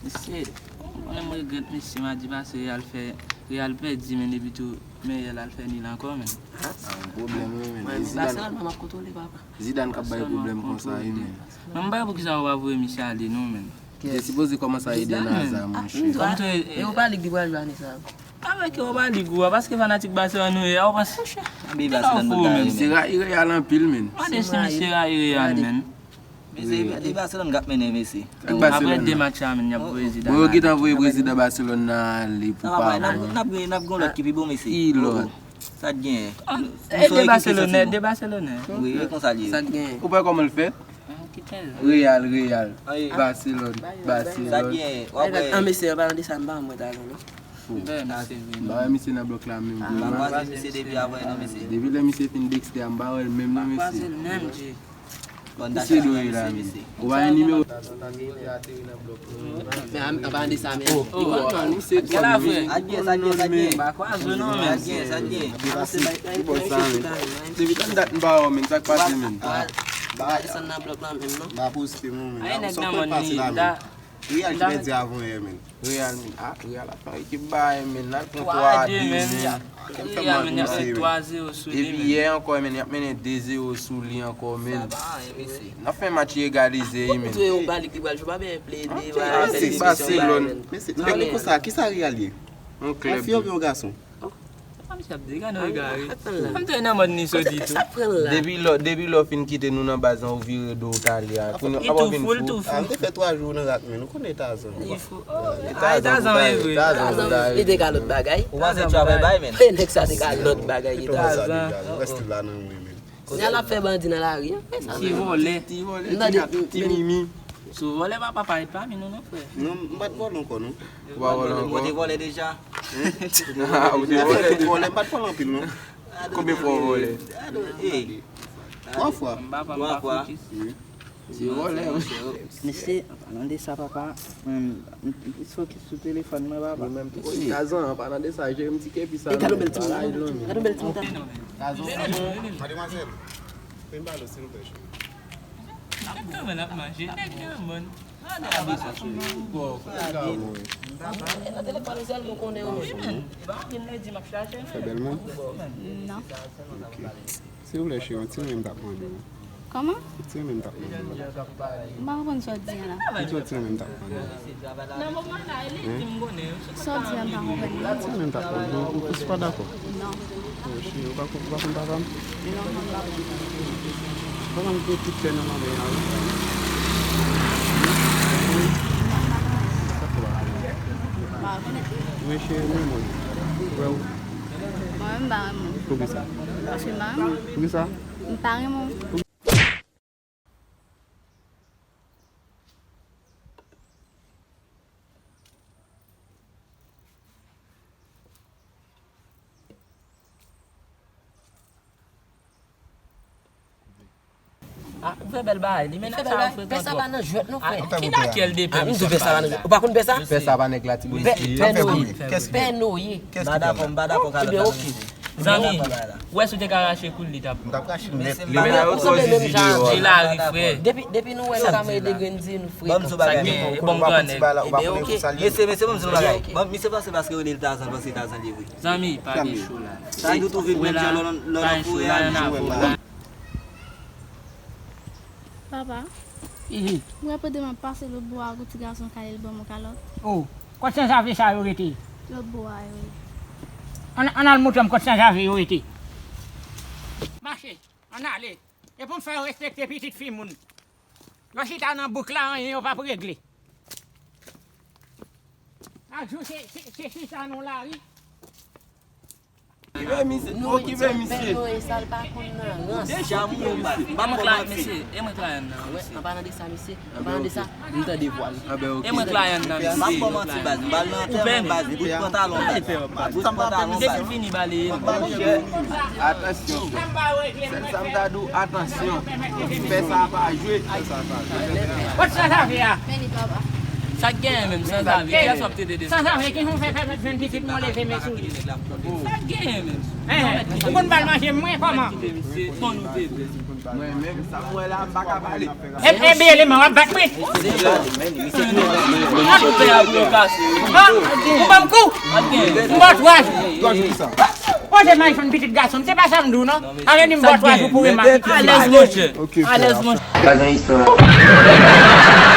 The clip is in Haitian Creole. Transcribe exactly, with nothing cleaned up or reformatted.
Mesye, mwen menm regrèt mesye, m a di pase Real fè, Real pèdi, men depi tou, Meyèl al fè nil ankò, men. Pwoblèm wi, men. Zidane, Zidane k ap bay pwoblèm konsa wi, men. Men m pa wè poukisa yo pa voye misye ale non, men. Li te sipoze kòmanse ede nan Hazard, monchè. Kòm tou e, e Europa League li pral jwe ane sa. Avèk Europa League ou a, paske fanatik Barcelone ou ye a, ou panse. Monchè, Barcelone pou ou menm. Se rayi Real anpil, men. Mande si misye rayi Real, men. Mesye, e Barcelone k ap mennen, mesye. Apre de match sa, men, y ap voye Zidane. Bon, yo gentan voye prezidan Barcelone nan ale pou pa bon. N ap gen, n ap gen lòt ki pi bon, mesye. Ki lòt? Sa t genyen? E de Barcelone, de Barcelone. Wi, e konsa l ye. Sa t genyen? Ou pa wè kòman l fè? Real, Real. Barcelone, Barcelone. Sa t genyen? W ap wè. An, mesye, an palan de sa, m pa wè mwen ta jwenn non. M pa wè misye nan blòk la menm. M pa kwaze misye depi avè non, mesye. Depi lè misye fin Dexter a, m pa wè l menm non, mesye. Misye dwe la menm. Ou pa gen nimewo. Men an palan de sa, men. Misye konn wi. Adyen, sa gen, sa gen. M pa kwaze non, men. Sa gen, sa gen. Ki bò sa, men? Depi tann dat m pa wè w, men. Sa k pase, men? Pa desann nan blòk la menm non. M pa poste non, men. Sa w konn pase la, men. Real ki pèdi avan yè, men. Real, men. Ah, Real ap fè yon ekip bagay, men. N al pran twa a de, men. Kè m fè mal pou misye, men. Epi yè ankò, men, y ap mennen de zewo sou li ankò, men. N ap fè match egalize, wi, men. Ou twouve Europa League li pral jwe, pa byen plede, pa byen. Mesye, Barcelone. Mesye, men konsa, kisa Real ye? Yon klèb. Yon fi oubyen yon gason? Misye ap di, gade w egare. Kòm te nan mòd ni sodi tou. Depi lò, depi lò fin kite nou nan baz lan, ou vire do w t ale a. Kounye a, ou ap vin fou. Ah, m te fè twa jou nan rak, men. Ou konnen Tazan. Li fou. Oh, ay, Tazan e vre. Tazan, li te ka lòt bagay. Ou panse travay bay, men. Nèg sa te ka lòt bagay, li Tazan. Reste la nan mwen, men. Kounye a l ap fè bandi nan lari an. Ti vòlè. Ti vòlè, ti mimi. Si w vòlè, papa pa ret pami nou non, frè. Non, m pa t vòlè ankò non. Ou pa vòlè ankò? Mwen te vòlè deja. Ou te vòlè? Vòlè, m pa t vòlè anpil non. Konbyen fwa w vòlè? Twa fwa. Twa fwa. Ti vòlè wi. Mesye, an palan de sa, papa, mwen, m, m plis fokis sou telefòn mwen, papa. Mwen menm tou. Tazan, an palan de sa, jere m ti kepi sa. E gade yon bèl timoun. Gade yon bèl timoun. Tazan. Mademwazèl, fè m pale w, silvouplè, cheri. Nèg nan mòn ap mache, nèg nan mòn. Nan telefòn sèlman konnen yo. Fè bèl moun? Non. Ok. Silvouplè, cheri, yon ti mwen m t ap mande w. Kòman? Yon ti mwen m t ap mande w. M pa konprann sa w di an la. Yon ti mwen m t ap mande w. Sa w di an, m pa konprann non. Yon ti mwen m t ap mande w. Ou, ou, ou pa dakò? Non. Oh, cheri, ou pa konn, ou pa konn papa m? Non, mwen pa konn. Papa m gen tout tè nan lanmè a, wi. Sa fè w pa konn? M pa konnen. Wi, cheri, mwen, mwen. Ou wè ou? Mwen menm, m pa renmen w. Poukisa? Paske m pa renmen w. Poukisa? M pa renmen w. Ah, ou fè bèl bagay. Li mennaj sa frekan twòp. Pè sa pa nan jwèt non, frè. Ki lakèl de pè misye ap pale la? Ou pa konn pè sa? Pè sa pa nèg la, ti boulis. Pè Noye. Pè Noye. M pa dakò, m pa dakò kalòt la nan misye. Zanmi, ou wè si w te ka rache kou l, li t ap. M t ap rache l nèt. Li menm ap poze di deyò. Di lari, frè. Depi, depi nou wè nou ka mande de grenn di nou, frè. Ban m di w bagay, men. Bon, grannèg. Ebyen, oke. Mesye, mesye, ban m di w bagay. Bon, misye panse paske yo rele l Tazan, l panse Tazan li ye vre. Zanmi, pa gen cho la. Sa nou twouve menm jan lò nan foure a. Papa, ou wè pandan m ap pase lòt bò a, gon ti gason k ale l ban m yon kalòt. Oh, kot sanzave sa yo rete? Lòt bò a yo ye. Ann, ann al montre m kot sanzave yo rete. Mache, ann ale. E pou m fè yo respekte pitit fi moun. Yo chita nan bouk la, anyen yo p ap regle. Ak jou se, se, se chita nan lari. Ki fè misye? Bon, ki fè misye? Deja moun yo pa. Ba mwen klay, mesye. E mwen klay an nan, mesye. An palan de sa, mesye. An palan de sa, m tande vwa l. E mwen klay an nan, mesye. M ap kòmanse baz. M ba l nan antèman baz. Bout pantalon baz. Bout pantalon baz. Depi l vini, bale. Atansyon, frè. Sèl sa m ta di w, atansyon. Pè sa pa jwe. Kot sanzave a? Men li, papa. Sa k genyen menm, sanzave? Kiyès w ap trete de sanzave? Sanzave, ki jan w fè fè jwenn pitit mwen leve men sou li? Sa k genyen menm? Hein, ou konn ba l manje mwen kòman? Se bon nou te vle. Mwen menm, sa m wè la, m pa ka pale. E, e, byen, w ap bat mwen? An, ou ban m kou? M ba w twa jou. Twa jou pou sa. Poze m iPhone pitit gason m, se pa sa m di w non. Ale ni m ba w twa jou pou remak. Alèz, monchè. Alèz, monchè. Pa gen istwa.